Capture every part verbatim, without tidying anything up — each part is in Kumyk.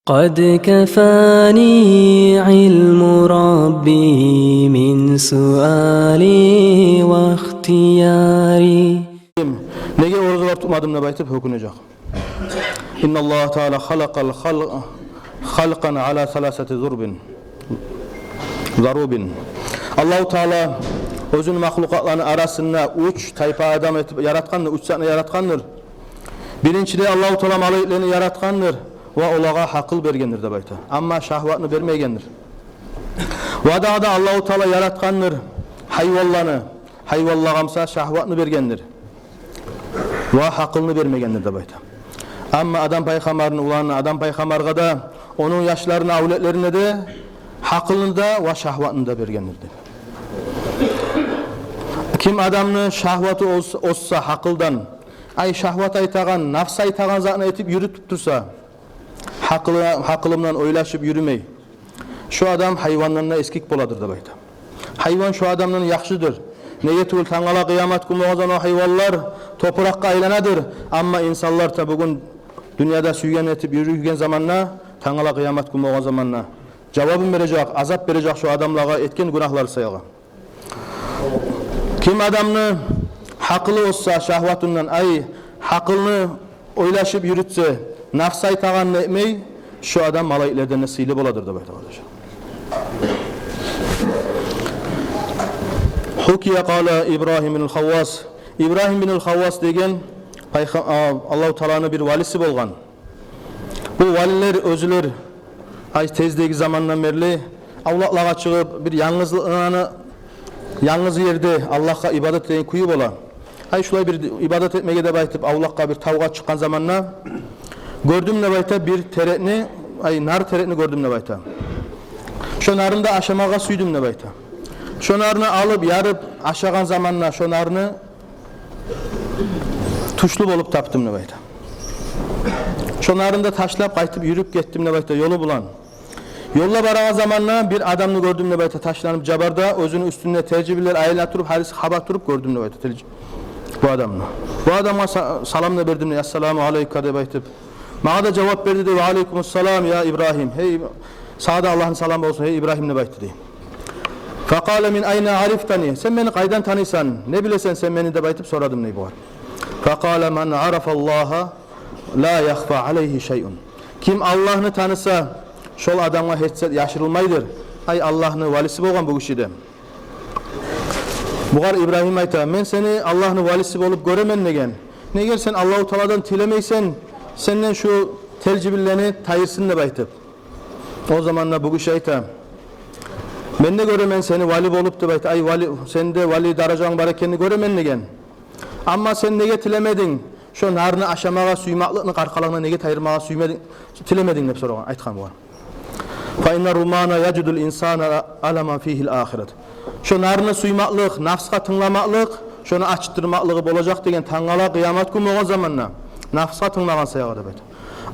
قد كفاني علم ربي من سؤالي واختياري. Неге оразалар тутмадым деп айтып гьёкюнежек. إن الله تعالى خلق الخلق خلقا على ثلاثة ضرب ضروب. Аллагьу Таала оьзюню махлукъатларыны арасында уьч тайпа адам этип яратгъандыр, уьч затны яратгъандыр. Биринчиде, Аллагьу Таала малайиклени яратгъандыр ва олагъа гьакъыл бергендир деп айта. Амма шагьватны бермегендир. Ва дагъы да Аллагьу Таала яратгъандыр гьайванланы, гьайванлагъа буса шагьватны бергендир ва гьакъылны бермегендир деп айта. Амма Адам пайхаммарны уланына, Адам пайхаммаргъа да, ону яшларына, авлетлерине де гьакъылны да ва шагьватны да бергендир деп. Ким адамны шагьваты оз-, озса гьакъылдан, ай, шагьват айтагъан, нафс айтагъан затны этип юрютюп турса, гьакъылы-, гьакъылындан ойлашып юрюмей, шо адам гьайвандан да эсгик боладыр деп айта. Гьайван шо адамдан яхшыдыр. Неге тюгюл, тангала къыямат гюн болгъан заман о гьайванлар топуракъгъа айланадыр. Амма инсанлар да бугюн дюньяда сюйген этип юрюген заманда, тангала къыямат гюн болгъан заманда жавабын бережек, азап бережек шо адамлагъа этген гюнагьлары саялы. Ким адамны гьакъылы озса шагьватындан, ай, гьакъылны ойлашып юрютсе, нафс айтагъанны этмей, шо адам малайиклерден де сыйлы боладыр деп айта, къардашлар. حكي قال إبراهيم بن الخواص. Ибрагьим бин ал-Хаввас деген пайха-, а, Аллагьу Тааланы бир валиси болгъан. Бу валилер оьзлер, ай, тездеги замандан берли авлакълагъа чыгъып, бир янгызлыкъны, янгыз ерде Аллагьгъа ибадат деген кюю бола. Ай, шулай бир ибадат этмеге деп айтып, авлакъгъа, бир тавгъа чыкъгъан заманда гёрдюм деп айта бир терекни, ай, нар терекни гёрдюм деп айта. Шо нарны да ашамагъа сюйдюм деп айта. Шо нарны алып, ярып ашагъан заманда шо нарны тушлу болуп тапдым деп айта. Шо нарны да ташлап, къайтып юрюп гетдим деп айта ёлу булан. Ёлда барагъан заманда бир адамны гёрдюм деп айта, ташланып жабарда, оьзюню уьстюнде тержибинлер айлана туруп, гьариси хаба туруп гёрдюм деп айта, тержи-, бу адамны. Бу адамгъа са-, салам да бердим деп, «Ассаламу алайка» деп айтып. Магъа да жавап берди деп, «Ва алайкуму салам, я Ибрагьим. Гьей, сагъа да Аллагьны саламы болсун, гьей Ибрагьим», деп айтды дей. «Факъала мин айна арифтани? Сен мени къайдан таныйсан? Не билесен сен мени?» деп айтып сорадым дей бугъар. «Факъала ман арафа Аллагьа ла яхфа алайгьи шайъун. Ким Аллагьны таныса, шол адамгъа гьеч зат яшырылмайдыр». Ай, Аллагьны валиси болгъан бу гиши де. Бугъар Ибрагьим айта: «Мен сени Аллагьны валиси болуп гёремен», — деген. «Неге сен Аллагьу Тааладан тилемейсен, сенден шу тержибинлени тайырсын деп айтып?» О заманда бу гиши айта: «Мен де гёремен сени вали болуп», — деп айта. «Ай, вали, сени де вали даражанг бар экенни гёремен», — деген. «Амма сен неге тилемединг? Шо нарны ашамагъа сюймекликни къаркъарангдан неге тайдырмагъа сюймединг, тилемединг?» — деп сорагъан, айтгъан бугъар. «Фа инна румана яжидул инсана аламан фигьил ахират». Шо нарны сюймеклик, нафсгъа тынгламакълыкъ, шону ачытдырмакълыгъы болажакъ деген тангала къыямат гюн болгъан заманда, нафсгъа тынглагъан саялы деп айта.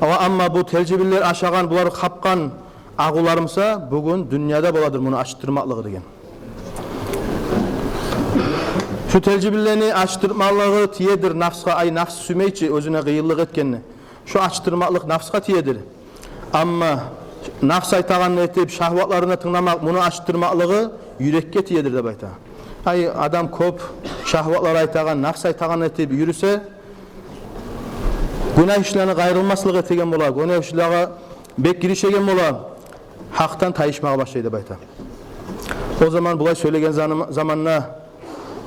Ава, амма бу тержибинлер ашагъан, булар хапгъан агъулар буса, бугюн дюньяда боладыр муну ачытдырмакълыгъы деген. Шу тержибинлени ачытдырмакълыгъы тиедир нафсгъа, ай, нафс сюймей чи оьзюне къыйынлыкъ этгенни. Шо ачытдырмакълыкъ нафсгъа тиедир. Амма нафс айтагъанны этип, шагьватларына тынгламакъ, муну ачытдырмакълыгъы юрекге тиедир деп айта. Ай, адам кёп шагьватлар айтагъан, нафс айтагъанны этип юрюсе, гюнагь ишлени къайрылмаслыкъ этеген бола, гюнагь ишлеге бек гиришеген бола, гьакъдан тайышмагъа башлай деп айта. О заман булай сёйлеген заным-, заманда,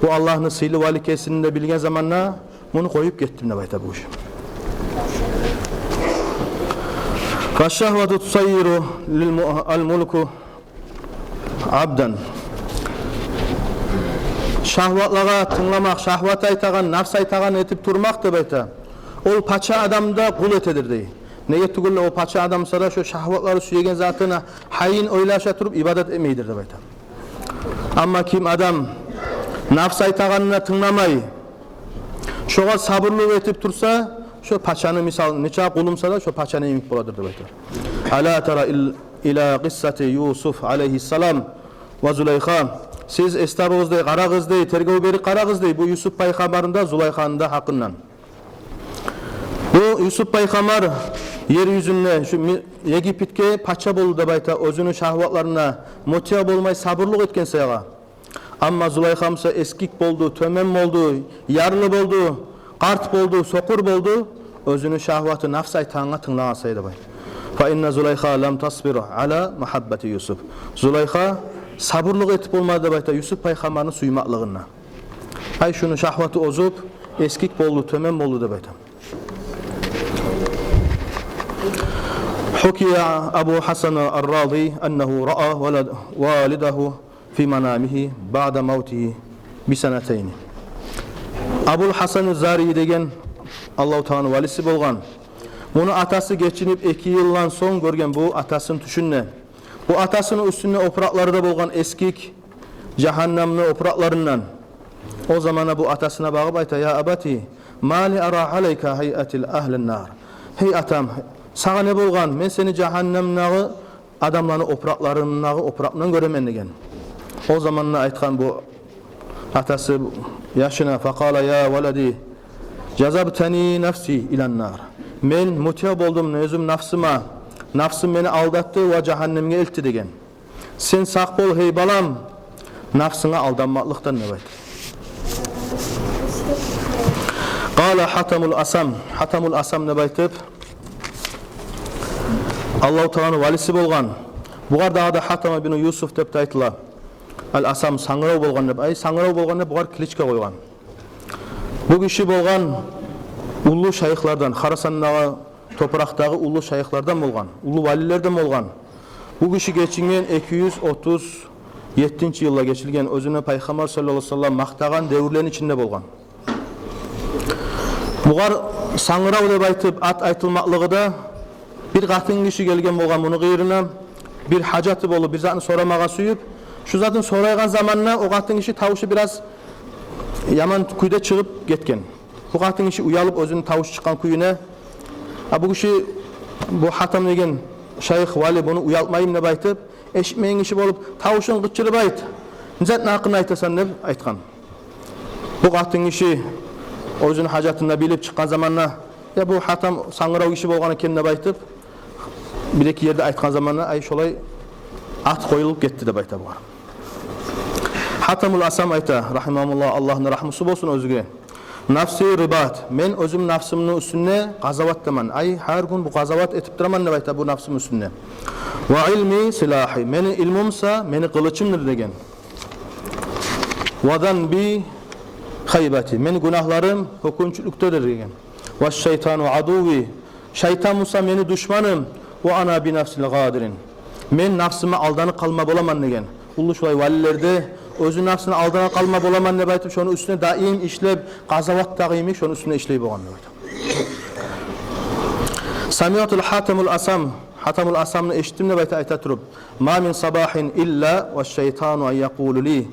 бу Аллагьны сыйлы вали экенин де билген заманда, муну къоюп гетдим деп айта бу гиши. «Фашшагьвату тусаййиру лил му-, ал мулку абдан». Шагьватлагъа тынгламакъ, шагьват айтагъан, нафс айтагъан этип турмакъ деп айта, ол пача адамны да къул этедир дей. Неге тюгюл де, ол пача адам буса да шо шагьватлары сюеген затына гьайын ойлаша туруп ибадат этмейдир деп айта. Амма ким адам нафс айтагъанына тынгламай, шогъар сабурлукъ этип турса, шо пачаны мисал, нече къулу буса да, шо пачаны йимик боладыр деп айта. «Ала тара ил-, ила къиссати Юсуф алайгьиссалам ва Зулайха». Сиз эс табыгъыз дей, къарагъыз дей, тергев берип къарагъыз дей бу Юсуп пайхаммарны да, Зулайханы да гьакъындан. Бу Юсуп пайхаммар Ер юзюнде шу ми-, Египетге пача болду деп айта, оьзюню шагьватларына мутиъ болмай, сабурлукъ этген саягъа. Амма Зулайха буса эсгик болду, тёмен болду, ярлы болду, къарт болду, сокъур болду, оьзюню шагьваты, нафсы айтагъангъа тынглагъан саялы деп айта. Фа инна Зулайха лам тасбир ала мухаббати Юсуф. Зулайха сабурлукъ этип болмады деп айта Юсуф пайхаммарны сюймеклигине. Ай, шуну шагьваты озуп, эсгик болду, тёмен болду деп айта. Хукия Абу Хасан ар-Рази аннагьу раа валад-, валидагьу фи манамигьи баъда мавтигьи бисанатайни. Абул Хасан Зарий деген Аллагьу Тааланы валиси болгъан. Муну атасы гечинип эки йылдан сонг гёрген бу атасын тюшюнде. Бу атасыны уьстюнде опуракълары да болгъан эсгик, жагьаннамны опуракъларындан. О заманда бу атасына багъып айта: «Я абати, ма ли ара алайка гьайатил агьлин нар». Гьей атам, сагъа не болгъан? Мен сени жагьаннамдагъы адамланы опуракъларындагъы опуракъдан гёремен деген. О заманда айтгъан бу атасы яшына: «Факъала я валади, жазабтани нафси илан нар». Мен мутиъ болдум оьзюм нафсыма. Нафсым мени алдатды ва жагьаннемге элтди деген. Сен сакъ бол, гьей балам, нафсынга алданмакълыкъдан деп айтып. Къала Хатамул Асам. Хатамул Асам деп айтып Аллагьу Тааланы валиси болгъан. Бугъар дагъы да Хатам ибну Юсуф деп де айтыла. Ал-Асам, сангырав болгъан деп, ай, сангырав болгъан деп бугъар кличка къойгъан. Бу гиши болгъан уллу шайыхлардан, Харасандагъы топуракъдагъы уллу шайыхлардан болгъан, уллу валилерден болгъан. Бу гиши гечинген эки юз отуз еттинчи йылда гечилген, оьзюню Пайхаммар саллаллагьу алайгьи ва саллам макътагъан девюрлени ичинде болгъан. Бугъар сангырав деп айтып ат айтылмакълыгъы да, бир къатын гиши гелген болгъан муну къырыйына, бир гьажаты болуп, бир затны сорамагъа сююп, шу затны сорайгъан заманда о къатын гиши тавушу бираз яман кюйде чыгъып гетген. Бу къатын гиши уялып оьзюню тавуш чыкъгъан кююне. А бу гиши, бу Хатам деген шайых, вали, буну уялтмайым деп айтып, эшитмейген гиши болуп, тавушунг къычырып айт, не затны гьакъында айтасан деп айтгъан. Бу къатын гиши оьзюню гьажатын да билип чыкъгъан заманда, я бу Хатам сангырав гиши болгъан экен деп айтып, бир-эки ерде айтгъан заманда, ай, шолай ат къоюлуп гетди деп айта бугъар. Хатамул Асам айта, рагьимагьуллагь, Аллагьны рагьмусу болсун оьзюне. Нафси рибат, мен оьзюм нафсымны уьстюнде къазаватдаман. Ай, гьар гюн бу къазават этип тураман деп айта бу нафсым уьстюнде. Ва илми силагьи, мени илмум буса мени къылычымдыр деген. Ва занби хайбати, мени гюнагьларым гьёкюнчлюкдедир деген. Ва шайтану адуви, шайтан буса мени душманым. Ва ана би нафсил гъадирин, мен нафсыма алданып къалма боламан деген. Уллу шулай валилерде оьзю нафсына алданып къалма боламан деп айтып, шону уьстюнде даим ишлеп, къазаватдагъы йимик шону уьстюнде ишлей болгъан деп айта. Самиъту Хатамул Асам, Хатамул Асамны эшитдим деп айта, айта туруп: «Ма мин сабахин илла ва шайтану ан якъулу ли: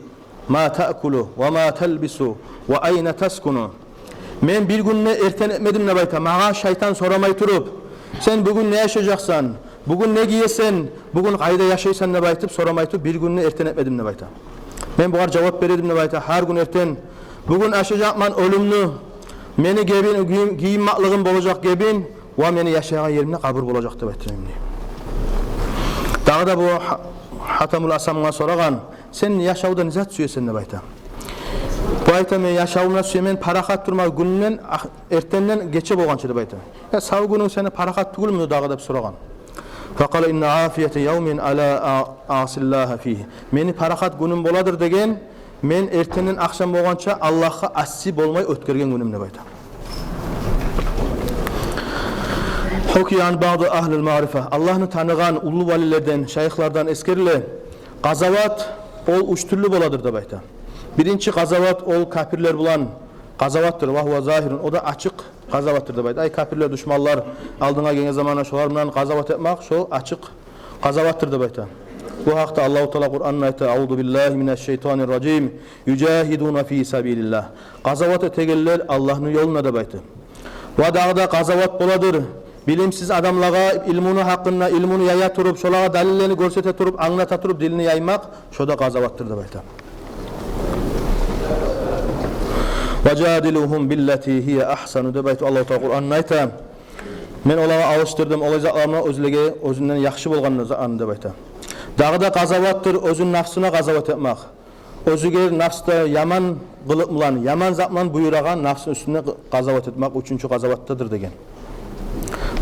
ма таъкулу ва ма талбису ва айна таскуну». Мен бир гюн де эртен этмедим деп айта, магъа шайтан сорамай туруп: «Сен бугюн не ашажакъсан? Бугюн не гиесен? Бугюн къайда яшайсан?» деп айтып, сорамай туруп, бир гюн де эртен этмедим деп айта. Мен бугъар жавап бередим деп айта гьар гюн эртен: «Бугюн ашажакъман оьлюмню, мени гебин, гийим-, гийинмеклигим болажакъ гебин, ва мени яшайгъан еримде къабур болажакъ», деп айтдым дей. Дагъы да бу Ха-, Хатамул Асамгъа сорагъан: «Сен яшавда не зат сюесен?» деп айта. Бу айта: «Мен яшавумда сюемен парахат турма гюнден, ах-, эртенден гече болгъанча», деп айта. «Я, сав гюнюнг сени парахат тюгюлмю дагъы?» деп сорагъан. Факъала: «Инна афията явмин ала а-, асиллагьа фигьи». Мени парахат гюнюм боладыр деген, мен эртенден ахшам болгъанча Аллагьгъа асси болмай оьтгерген гюнюм деп айта. Хукия ан баъди агьлил маърифа. Аллагьны таныгъан уллу валилерден, шайыхлардан эсгериле, къазават ол уьч тюрлю боладыр деп айта. Биринчи къазават ол капирлер булан къазаватдыр, ва гьува загьирун, о да ачыкъ къазаватдыр деп айта. Ай, капирлер, душманлар алдынга гелген заманда шолар булан къазават этмек, шо ачыкъ къазаватдыр деп айта. Бу гьакъда Аллагьу Таала Къуранда айта: «Аузу биллагьи минаш шайтанир ражим. Южагьидуна фи сабилиллагь». Къазават этегенлер Аллагьны ёлунда деп айта. Ва дагъы да къазават боладыр билимсиз адамлагъа илмуну гьакъында, илмуну яя туруп, шолагъа далиллени гёрсете туруп, англата туруп, динни яймакъ, шо да къазаватдыр деп айта. «Ва жадилугьум биллати гьия агьсану», деп айтып Аллагьу Таала Къуранда айта. Мен олагъа алышдырдым олай затланы оьзлеге оьзюнден яхшы болгъан затланы деп айта. Дагъы да къазаватдыр оьзюн нафсына къазават этмек. Оьзюне нафсда яман къылыкъ булан, яман зат булан буюрагъан нафсыны уьстюнде къазават этмек уьчюнчю къазаватдыр деген.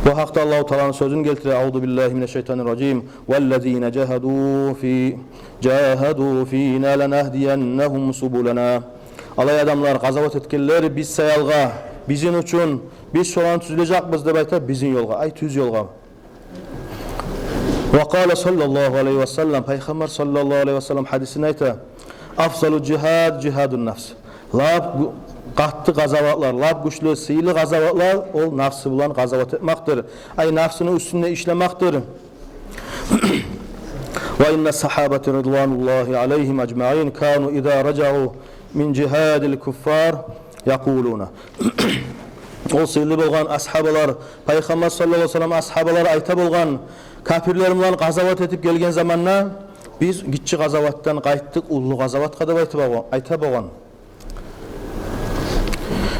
Бу гьакъда Аллагьу Тааланы сёзюн гелтире: «Аузу биллагьи минаш шайтанир ражим. Валлазина жагьаду фи, жагьаду фина ланагьдияннагьум субулана». Олай адамлар, къазават этгенлер биз саялгъа, бизин учун, биз шоланы тюзлежекбиз деп айта, бизин ёлгъа, ай, тюз ёлгъа. Ва къала саллаллагьу алайгьи ва саллам, Пайхаммар саллаллагьу алайгьи ва саллам гьадисинде айта: «Афзалу жигьад жигьадун нафс». Лап гю-, къатты къазаватлар, лап гючлю, сыйлы къазаватлар ол нафсы булан къазават этмекдир. Ай, нафсыны уьстюнде ишлемекдир. «Ва инна сагьабата ризвануллагьи алайгьим ажмаин кану иза ражау мин жигьадил куффар якъулуна». Ол сыйлы болгъан асгьабалар, Пайхаммар саллаллагьу алайгьи ва саллам асгьабалар айта болгъан, капирлер булан къазават этип гелген заманда: «Биз гиччи къазаватдан къайтдыкъ уллу къазаватгъа», – деп айта болгъан, айта болгъан.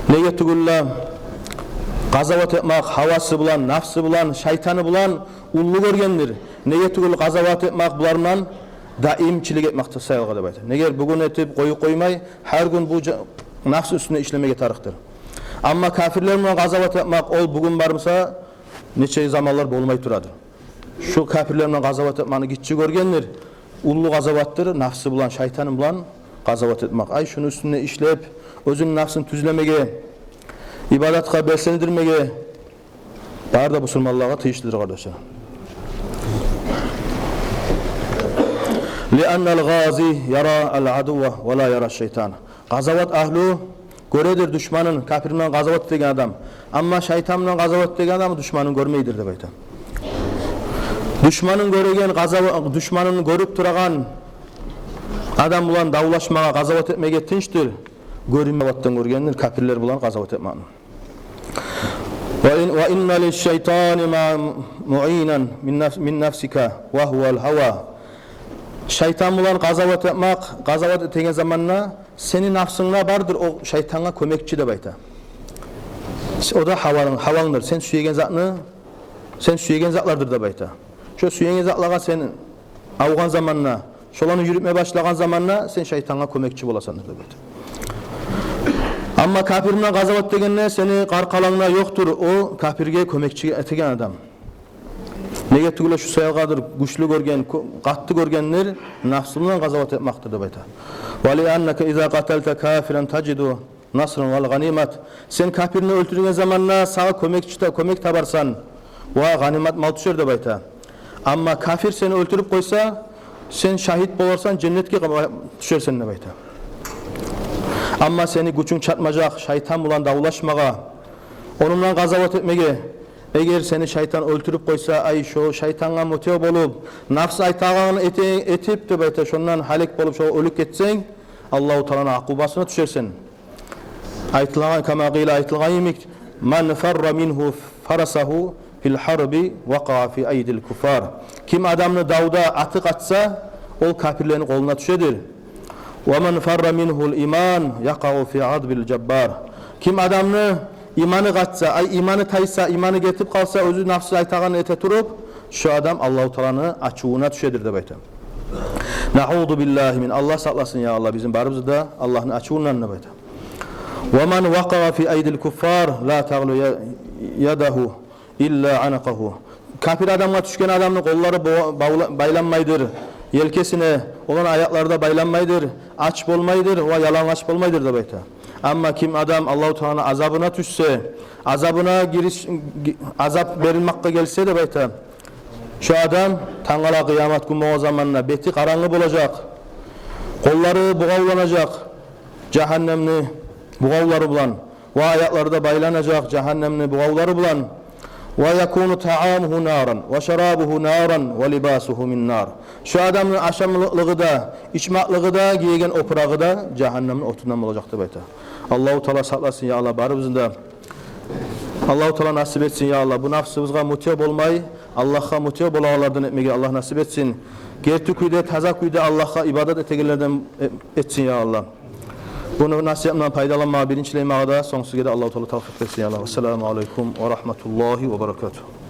Неге тюгюл де къазават этмек гьавасы булан, нафсы булан, шайтаны булан уллу гёргендир. Неге тюгюл къазават этмек булар булан даимчилик этмекдир саялгъа деп айта. Неге бугюн этип къоюп къоймай, гьар гюн бу жа-, нафсы уьстюнде ишлемеге тарыкъдыр. Амма капирлер булан къазават этмек, ол бугюн бар буса, нече заманлар болмай турадыр. Шу капирлер булан къазават этмекни гиччи гёргендир. Уллу къазаватдыр нафсы булан, шайтаны булан къазават этмек. Ай, шуну уьстюнде ишлеп, оьзюню нафсын тюзлемеге, ибадатгъа белсендирмеге бары да бусурманлагъа тийишлидир, къардашлар. Лианнал гъази ярал адува ва ла яраш шайтан. Къазават агьлю гёредир душманын, капир булан къазават этеген адам. Амма шайтан булан къазават этеген адам душманын гёрмейдир деп айта. Душманын гёреген къазава-, душманын гёрюп турагъан адам булан давлашмагъа, къазават этмеге тынчдыр гёрюнмеген къазаватдан гёргендир капирлер булан къазават этмекни. Ва ин-, ва инна лиш-шайтани ма-, муинан мин нафс-, мин нафсика ва гьувал гьава. Шайтан булан къазават этмек, къазават этеген заманда сени нафсынгда бардыр о шайтангъа кёмекчи деп айта. С-, о да гьаванг-, гьавангдыр. Сен сюеген затны, сен сюеген затлардыр деп айта. Шо сюеген затлагъа сен авгъан заманда, шоланы юрютме башлагъан заманда сен шайтангъа кёмекчи боласан деп айта. Амма капир булан къазават дегенде сени къаркъарангда ёкъдур о капирге кёмекчи этеген адам. Неге тюгюл де шу саялгъадыр гючлю гёрген, кё-, къатты гёргендир нафсы булан къазават этмекдир деп айта. Ва лианнака иза къаталта кафиран тажиду насран вал гъанимат. Сен капирни оьлтюрген заманда сагъа кёмекчи та-, кёмек табарсан ва гъанимат мал тюшер деп айта. Амма капир сени оьлтюрюп къойса, сен шагьит боларсан, женнетге къа-, тюшерсен деп айта. Амма сени гючюнг чатмажакъ шайтан булан давлашмагъа, ону булан къазават этмеге. Эгер сени шайтан оьлтюрюп къойса, ай, шо шайтангъа мутиъ болуп, нафс айтагъанын эте-, этип деп айта, шондан гьалек болуп, шо оьлюп гетсенг, Аллагьу Тааланы акъубасына тюшерсен. Айтылгъан, кама къила, айтылгъан йимик: «Ман фарра мингьу фарасагьу фил гьарби вакъаа фи айдил куффар». Ким адамны давда аты къачса, ол капирлени къолуна тюшедир. «Ва ман фарра мингьул иман якъау фи гъадбил жаббар». Ким адамны иманы къачса, ай, иманы тайса, иманы гетип къалса, оьзю нафсы айтагъанын эте туруп, шо адам Аллагьу Тааланы ачувуна тюшедир деп айта. Наъузу биллагьи мин, Аллагь сакъласын, я Аллагь, бизин барыбызны да Аллагьны ачувундан деп айта. «Ва ман вакъаа фи айдил куффар ла тагълу я-, ядагьу илла анакъагьу». Капир адамгъа тюшген адамны къоллары бо-, бавла-, байланмайдыр елкесине, оланы аякълары да байланмайдыр, ач болмайдыр ва ялангач болмайдыр деп айта. Амма ким адам Аллагьу Тааланы азабына тюшсе, азабына гириш-, ги-, азап берилмекге гелсе деп айта, шо адам тангала къыямат гюн болгъан заманда бети къарангы болажакъ, къоллары бугъавланажакъ жагьаннемни бугъавлары булан, ва аякълары да байланажакъ жагьаннемни бугъавлары булан. «Ва якуну таамугьу наран, ва шарабугьу наран, ва либасугьу мин нар». Шо адамны ашамлыкълыгъы да, ичмеклиги де, гиеген опурагъы да жагьаннемни отундан болажакъ деп айта. Аллагьу Таала сакъласын, я Аллагь, барыбызны да. Аллагьу Таала насип этсин, я Аллагь, бу нафсыбызгъа мутиъ болмай, Аллагьгъа мутиъ болагъанлардан этмеге Аллагь насип этсин. Герти кюйде, таза кюйде Аллагьгъа ибадат этегенлерден э-, этсин, я Аллагь. Бу насигьатдан пайдаланмагъа биринчилей магъа да, сонг сизге де Аллагьу Таала тавфикъ берсин, я Аллагь. Ассаламу алейкум ва рагьматуллагьи ва баракатугь.